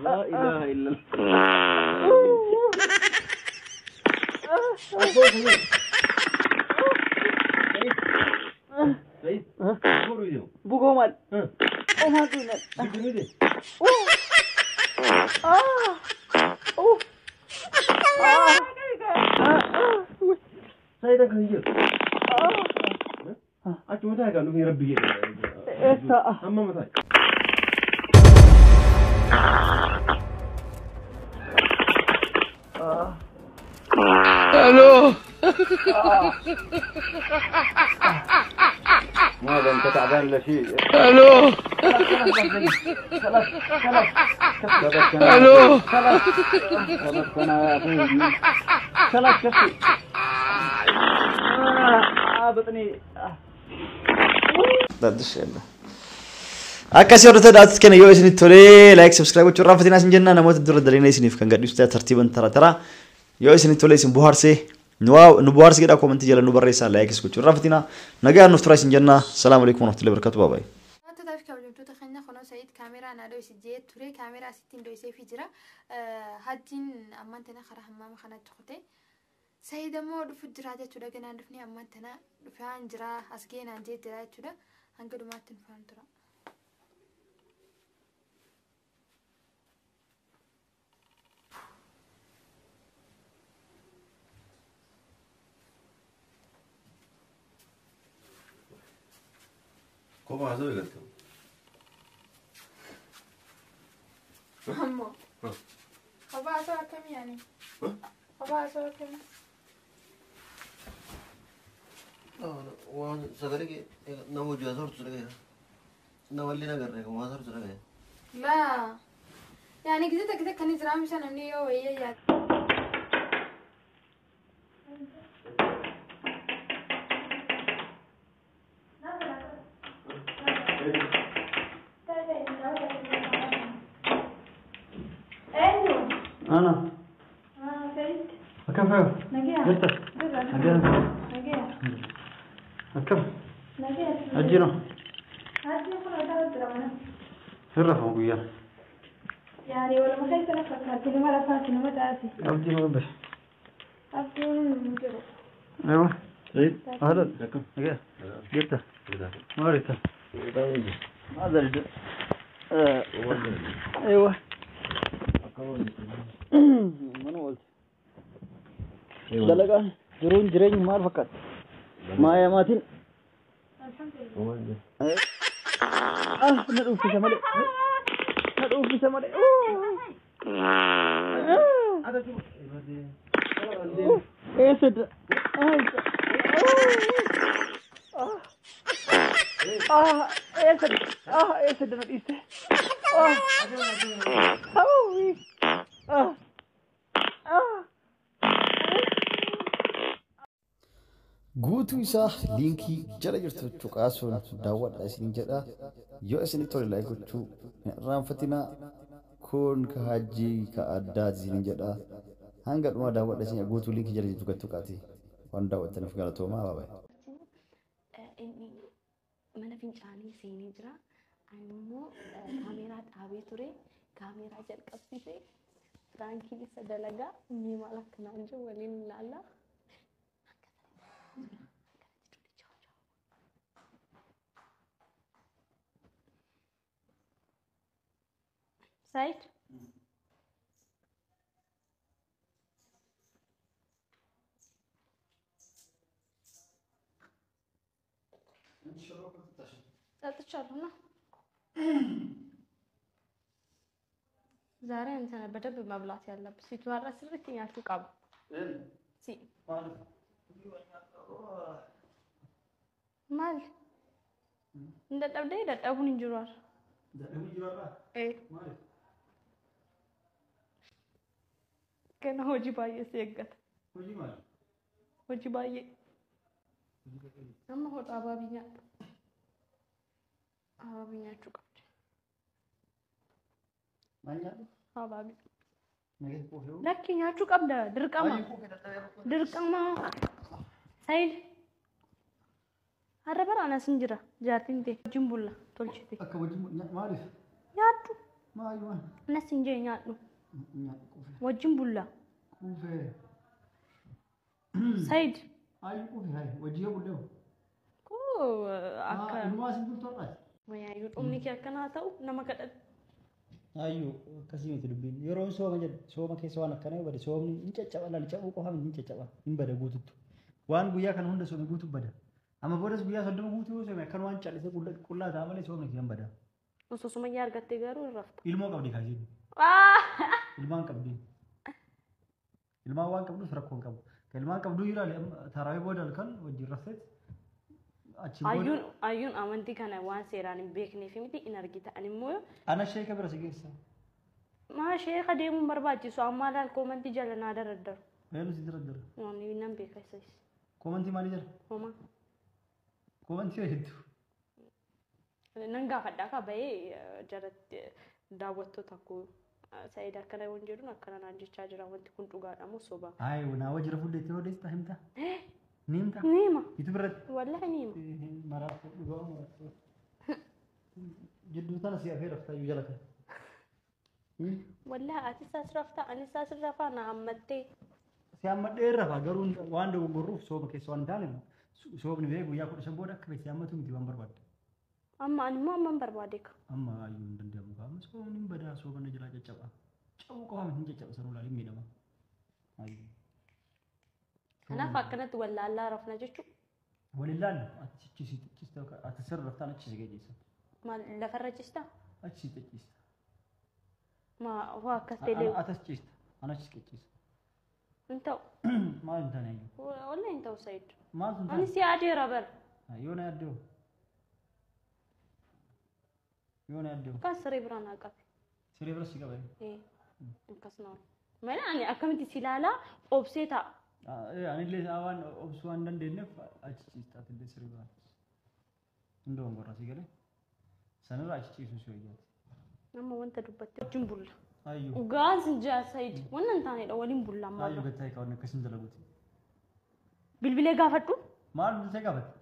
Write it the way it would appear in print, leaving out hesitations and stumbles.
Laa ilaaha illallah. Bugoo maal? Omaa duunal. Saayid akka hin jiru. Achuma taa'e kan dhufee rabbi jedhe. Eessa? Amma mataa. ما انت تعبان ولا شيء؟ الو الو خلاص انا خلاص كفي. بطني. Akkasii hordoftoota daawwattoota keenya yoo isinitti tolee like subscribe gochuu irraanfatinaa isin jenna namoota dura daleena isiniif kan gadhiisu ta'e tartiiban tara tara yoo isinitti tolee isin bohaarsee nu bohaarse jedhaa koomentii jala nu barreessaa likeis gochuu irraanfatinaa nagaan nuuf turaa isin jenna salaamu alaikum warahmatullahi wabarakatuh bye bye. Daawwattootaa fi kabajamtoota keenya kunoo Sa'iid kaameraa naa dho'ise jee ture kaameraa sittiin dho'iseefii jira. Hajjiin ammaan tana karaa hammaama kanatti kute. Sa'iid ammoo dhufu jira jechuudha ganaan dhufnee ammaan tana dhufaan jira as geenaan jee jira jechuudha hanga dhumaatti dhufaan tura. Kophaa haasa'uu eegalte. Ammoo. Kophaa haasa'uu akkamii yaani? Kophaa haasa'uu akkamii? Waan sagalee kee nama hojii haasa'u dhaga'e. Namallee nagarre kan waan haasa'u dhaga'e. Laa. Yaani gisee takka takka ni jira misha namni yoo wayii yaadu. أنا. سعيد. كيف؟ نجاح. جرت. نجاح. نجاح. كيف؟ نجاح. أجينا. هاتي خلاص تعال هرفوا ويا. يعني ولا ما خايفة نفسك هاتي ما رفعت ما تعرفي. أبدي بس. أبدي من جرو. أيوة. أهلا. نجاح. جرت. ما ريت. ما دريت. أيوة. Mana oolti. Dalagaan jiruun jireenyi maal fakkaata? Maayaa maatiin. Na dhuuffisa malee. Na dhuuffisa malee. Eessa? Eessa? Eessa na dhiiste? Guutuu isaa liinkii jala jirtu cuqaasuun daawwadha isin jedha. Yoo isinitti tole like gochuu hin irraanfatinaa. Kun ka hajjii ka addaati isin jedha. Hanga dhumaa daawwadha isin guutuu liinkii jala jirtu tuqaati. Waan daawwattaniif galatoomaa bye bye. Inni mana fincaanii seenee jira. Ani immoo kaameeraa dhaabee ture. Kaameeraa jalqabsiisee piraankiin isa dalagaa mee maal akkanaan jiru waliin ilaalla. Said? ጠጥቻለሁ እና ዛሬ አንተ ነህ በደንብ መብላት ያለብህ። ሲትዋራ ስርት nyaachuu qaba. Si. Maal? Hin dadhabdee dadhabuun hin jiru har'a. Ee. Gana hojii baay'ee si eeggata. Hojii baay'ee. Amma hodha abaabii nyaadhu. Abaabii nyaachuu qabdi. Abaabii. Lakki nyaachuu qabda dirqama. Dirqama. Saayil. Har'a bara anas hin jira jaartiin ta'e. Wajjin bulla tolchite. Akka wajjin maaliif? Nyaadhu. Maal maal? Nas hin jee nyaadhu. Nyaadhu quufee. Wajjin bulla. Quufee. Said. Ayyuu quufee hayi wajjin yoo bullee. Koo akka. Ilmaa sin bultoo har'aati. Wayyaayyuu dhumni kee akkanaa ta'u nama kadhatu. Ayyuu akkasii miti dubbiin. Yeroo sooma jedhu sooma keessa waan akkanaa yoo bade soomni hin caccaba laal cabuu qofa miti hin caccaba hin bada guututtu. Waan guyyaa kana hunda soome guutuu bada. Amma boodas guyyaa 30 guutuu yoo soome akkan waan callisee qullaa ta'a malee soomni kee hin bada. Osoo sumayyaa argattee garuu hin rafta. Ilmoo qabdi kaasiin. Ilmaan qabdi. Ilmaan waan qabduuf rakkoo hin qabu. Kan ilmaan qabduu ilaali tarawee booda halkan wajjin rafteet achi booda. Ayyuun ayyuun amantii kana waan seeraan hin beekneef miti in argita. Ani immoo Ana sheeka bira si geessa. maa sheeka deemuun barbaachisu ammaa laal koomantii jala naa daraddaru. Eenyu si daraddara? Waan nan beeka isas. Koomantii maalii jala? Homaa. Koomantii hedduu. Nan gaafadha akka bahee jalatti daawwattoota koo Sa'iid akkana yoon jedhuun akkana naan jechaa jira wanti kun dhugaadha moo soba? Ayi naa wajji rafuu deettee odeessita himta? Ni himta? Ni hima. YouTube irratti? Wallahi ni hima. Maraafuu dhugaa maraafuu. Jidduu tana si hafee raftaa iyyuu jala kana. Wallahi atis as raftaa anis as rafaa na hammattee. Si hammadhee rafa garuu waan dogoggorruuf sooma keessa waan hin taane soomni bee guyyaa 15 booda akka si hammatu miti waan barbaadde. Amma ani immoo amman barbaade ka. Amma ayyuu hin danda'amu kaa. Amma soomni hin badaa sooma na jalaa caccaba. Cabuu qofa miti hin caccaba sanuu ilaalin miidhama. Ayyuu. Kanaaf akkanatti wallaallaa rafna jechuudha. Wal ilaallu achi achi si ciccista ati sirra raftaan achi si geejjisa. Maal lafarra ciista? Achi si ciccista. Ma hoo akkas ta'e Atas ciista. Ana achi si ciccisa. hin ta'u. Maal hin taane ayyuu? Wallahi hin ta'u Said. Maal hin taane? Ani si yaadeera bar. Yoo na yaaddoo. Yoo na yaaddoo. Kan siree biraa naa qabe. Siree bira si qabe. Ee. Akkas naa. Malee ani akkamitti si ilaalaa obsee ta'a. Anillee waan obsuu waan dandeenyeef achi ciista atillee siree biraa. Hin dogongorra si galee. Sanirra achi ciisuu si wayyaati. Nama wanta dubbatte wajjin bulla. Ayyuu. Dhugaan sin jaa Said. Wannan hin taanedha waliin bulla ammaa. Ayyuu gattaa kaawwanne akkasin dalaguuti. Bilbilee gaafadhu. Maal bilbilee gaafatte?